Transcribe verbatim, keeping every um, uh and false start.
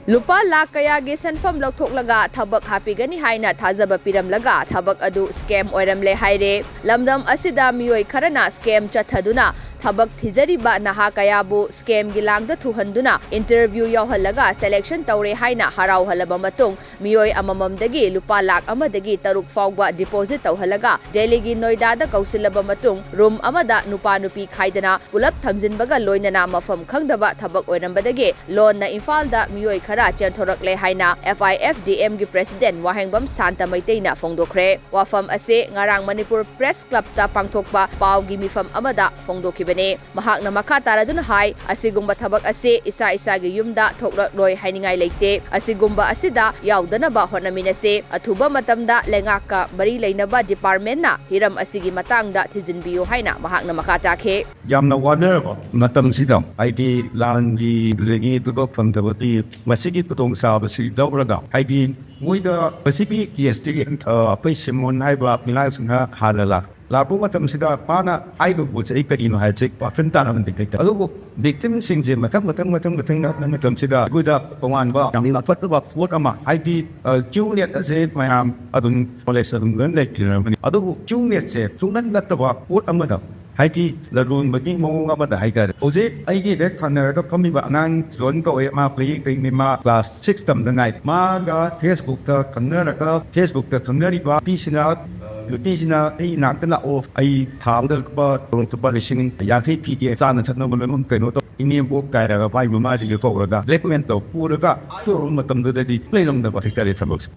ꯂꯨꯄꯥ ꯂꯥꯈ ꯀꯌꯥꯒꯤ ꯁꯦꯟꯐꯝ ꯂꯧꯊꯣꯛꯂꯒ ꯊꯕꯛ ꯍꯥꯞꯄꯤꯒꯅꯤ ꯍꯥꯏꯅ ꯊꯥꯖꯕ ꯄꯤꯔꯝꯂꯒ ꯊꯕꯛ ꯑꯗꯨ ꯁ꯭ꯀꯦꯝ ꯑꯣꯏꯔꯝꯂꯦ ꯍꯥꯏꯔꯦ꯫ ꯂꯝꯗꯝ ꯑꯁꯤꯗ ꯃꯤꯑꯣꯏ ꯈꯔꯅ ꯁ꯭ꯀꯦꯝ ꯆꯠꯊꯗꯨꯅ ꯊꯕꯛ ꯊꯤꯖꯔꯤꯕ ꯅꯍꯥ ꯀꯌꯥꯕꯨ ꯁ꯭ꯀꯦꯝꯒꯤ ꯂꯥꯡꯗ ꯊꯨꯍꯟꯗꯨꯅ ꯏꯟꯇꯔꯚ꯭ꯌꯨ ꯌꯥꯎꯍꯜꯂꯒ ꯁꯦꯂꯦꯛꯁꯟ ꯇꯧꯔꯦ ꯍꯥꯏꯅ ꯍꯔꯥꯎꯍꯜꯂꯕ ꯃꯇꯨꯡ ꯃꯤꯑꯣꯏ ꯑꯃꯃꯝꯗꯒꯤ ꯂꯨꯄꯥ ꯂꯥꯈ ꯑꯃꯗꯒꯤ ꯇꯔꯨꯛ ꯐꯥꯎꯕ ꯗꯤꯄꯣꯖꯤꯠ ꯇꯧꯍꯜꯂꯒ ꯗꯦꯜꯂꯤꯒꯤ ꯅꯣꯏꯗꯥꯗ ꯀꯧꯁꯤꯜꯂꯕ ꯃꯇꯨꯡ ꯔꯨꯝ ꯑꯃꯗ ꯅꯨꯄꯥ ꯅꯨꯄꯤ ꯈꯥꯏꯗꯅ ꯄꯨꯂꯞ ꯊꯝꯖꯤꯟꯕꯒ ꯂꯣꯏꯅꯅ ꯃꯐꯝ ꯈꯪꯗꯕ ꯊꯕꯛ ꯑꯣꯏꯔꯝꯕꯗꯒꯤ ꯂꯣꯟꯅ ꯏꯝꯐꯥꯜꯗ ꯃꯤꯑꯣꯏ ꯈꯔ ꯆꯦꯟꯊꯣꯔꯛꯂꯦ ꯍꯥꯏꯅ ꯑꯦꯐ ꯑꯥꯏ ꯑꯦꯐ ꯗꯤ ꯑꯦꯝꯒꯤ ꯄ꯭ꯔꯦꯁꯤꯗꯦꯟꯠ ꯋꯥꯍꯦꯡꯕꯝ ꯁꯥꯟꯇ ꯃꯩꯇꯩꯅ ꯐꯣꯡꯗꯣꯛꯈ꯭ꯔꯦ꯫ ꯋꯥꯐꯝ ꯑꯁꯤ ꯉꯔꯥꯡ ꯃꯅꯤꯄꯨꯔ ꯄ꯭ꯔꯦꯁ ꯀ꯭ꯂꯕꯇ ꯄꯥꯡꯊꯣꯛꯄ ꯄꯥꯎꯒꯤ ꯃꯤꯐꯝ ꯑꯃꯗ ꯐꯣꯡꯗꯣꯛꯈꯤꯕꯅꯤ꯫ ꯃꯍꯥꯛꯅ ꯃꯈꯥ ꯇꯥꯔꯗꯨꯅ ꯍꯥꯏ, ꯑꯁꯤꯒꯨꯝꯕ ꯊꯕꯛ ꯑꯁꯤ ꯏꯁꯥ ꯏꯁꯥꯒꯤ ꯌꯨꯝꯗ ꯊꯣꯛꯂꯛꯂꯣꯏ ꯍꯥꯏꯅꯤꯡꯉꯥꯏ ꯂꯩꯇꯦ꯫ ꯑꯁꯤꯒꯨꯝꯕ ꯑꯁꯤꯗ ꯌꯥꯎꯗꯅꯕ ꯍꯣꯠꯅꯃꯤꯟꯅꯁꯤ꯫ ꯑꯊꯨꯕ ꯃꯇꯝꯗ ꯂꯩꯉꯥꯛꯀ ꯃꯔꯤ ꯂꯩꯅꯕ ꯗꯤꯄꯥꯔꯠꯃꯦꯟꯠꯅ ꯍꯤꯔꯝ ꯑꯁꯤꯒꯤ ꯃꯇꯥꯡꯗ ꯊꯤꯖꯤꯟꯕꯤꯌꯨ ꯍꯥꯏꯅ ꯃꯍꯥꯛꯅ ꯃꯈꯥ ꯇꯥꯈꯤ꯫ ꯌꯥꯝꯅ ꯋꯥꯅꯔꯕ ꯃꯇꯝꯁꯤꯗ, ꯍꯥꯏꯗꯤ ꯂꯥꯟꯒꯤ ꯑꯗꯨꯗꯒꯤ ꯊꯕꯛ ꯐꯪꯗꯕꯒꯤ, ꯃꯁꯤꯒꯤ ꯈꯨꯗꯣꯡꯆꯥꯕꯁꯤ ꯂꯧꯔꯒ, ꯍꯥꯏꯗꯤ ꯃꯣꯏꯗ ꯃꯁꯤꯒꯤ ꯀꯦꯁꯇꯤ, ꯑ, ꯑꯩꯈꯣꯏ ꯁꯤꯃꯣꯟ ꯍꯥꯏꯕ ꯑꯉꯥꯡꯁꯤꯅ ꯍꯥꯟꯅ ꯂꯥꯛ-, ꯂꯥꯛꯄ ꯃꯇꯝꯁꯤꯗ ꯃꯥꯅ ꯍꯥꯏꯕ ꯄꯣꯠꯁꯦ ꯑꯩ ꯀꯔꯤꯅꯣ ꯍꯥꯏꯕꯁꯦ ꯋꯥꯈꯜ ꯇꯥꯔꯝꯗꯦ ꯍꯦꯛꯇ꯫ ꯑꯗꯨꯕꯨ ꯚꯤꯛꯇꯤꯝꯁꯤꯡꯁꯦ ꯃꯊꯪ, ꯃꯊꯪ, ꯃꯊꯪ, ꯃꯊꯪ ꯂꯥꯛꯄ ꯃꯇꯝꯁꯤꯗ ꯑꯩꯈꯣꯏꯗ ꯇꯣꯉꯥꯟꯕ ꯌꯥꯝꯅ ꯐꯠꯇꯕ ꯄꯣꯠ ꯑꯃ, ꯍꯥꯏꯗꯤ, ꯑ, ꯀ꯭ꯌꯨ ꯅꯦꯠ ꯑꯁꯦ ꯃꯌꯥꯝ ꯑꯗꯨꯝ ꯀꯣꯂꯦꯖ ꯑꯗꯨꯝ ꯂꯣꯏꯅ ꯂꯩꯕꯤꯔꯝꯒꯅꯤ꯫ ꯑꯗꯨꯕꯨ ꯀ꯭ꯌꯨ ꯅꯦꯠꯁꯦ ꯁꯨꯡꯅꯠ ꯅꯠꯇꯕ ꯄꯣꯠ ꯑꯃꯗ, ꯍꯥꯏꯗꯤ ꯂꯂꯣꯟꯕꯒꯤ ꯃꯑꯣꯡ ꯑꯃꯗ ꯍꯥꯏꯇꯥꯔꯦ꯫ ꯍꯧꯖꯤꯛ ꯑꯩꯒꯤ ꯍꯦꯛ ꯊꯪꯅꯔꯒ ꯐꯝꯃꯤꯕ ꯑꯉꯥꯡ ꯖꯣꯟ ꯀꯧꯋꯦ, ꯃꯥ ꯃꯌꯦꯛ ꯀꯩꯅꯤ, ꯃꯥ ꯀ꯭ꯂꯥꯁ ꯁꯤꯛꯁ ꯇꯝꯗ ꯉꯥꯏ꯫ ꯃꯥꯒ ꯐꯦꯁꯕꯨꯛꯇ ꯈꯪꯅꯔꯒ, ꯐꯦꯁꯕꯨꯛꯇ ꯈꯪꯅꯔꯤꯕ ꯅꯨꯄꯤꯁꯤꯅ, ꯅꯨꯄꯤꯁꯤꯅ ꯑꯩ ꯏꯅꯥꯛꯇ ꯂꯥꯛꯑꯣ, ꯑꯩ ꯊꯥ ꯑꯃꯗ ꯂꯨꯄꯥ, ꯂꯨꯄꯥ ꯂꯤꯁꯤꯡ ꯌꯥꯡꯈꯩ ꯄꯤꯒꯦ, ꯆꯥꯅ ꯊꯛꯅꯕ ꯂꯣꯏꯅꯃꯛ ꯀꯩꯅꯣ ꯇꯧ, ꯏꯅꯦꯝꯕꯣꯛ ꯀꯥꯏꯔꯒ ꯃꯥꯏ ꯃꯃꯥꯁꯤꯡꯗ ꯀꯧꯔꯒ ꯕ꯭ꯂꯦꯛꯃꯦꯜ ꯇꯧ ꯄꯨꯔꯒ, ꯑꯗꯨ ꯃꯇꯝꯗꯨꯗꯗꯤ ꯂꯩꯔꯝꯗꯕ ꯍꯥꯏꯇꯥꯔꯦ ꯊꯕꯛꯁꯦ꯫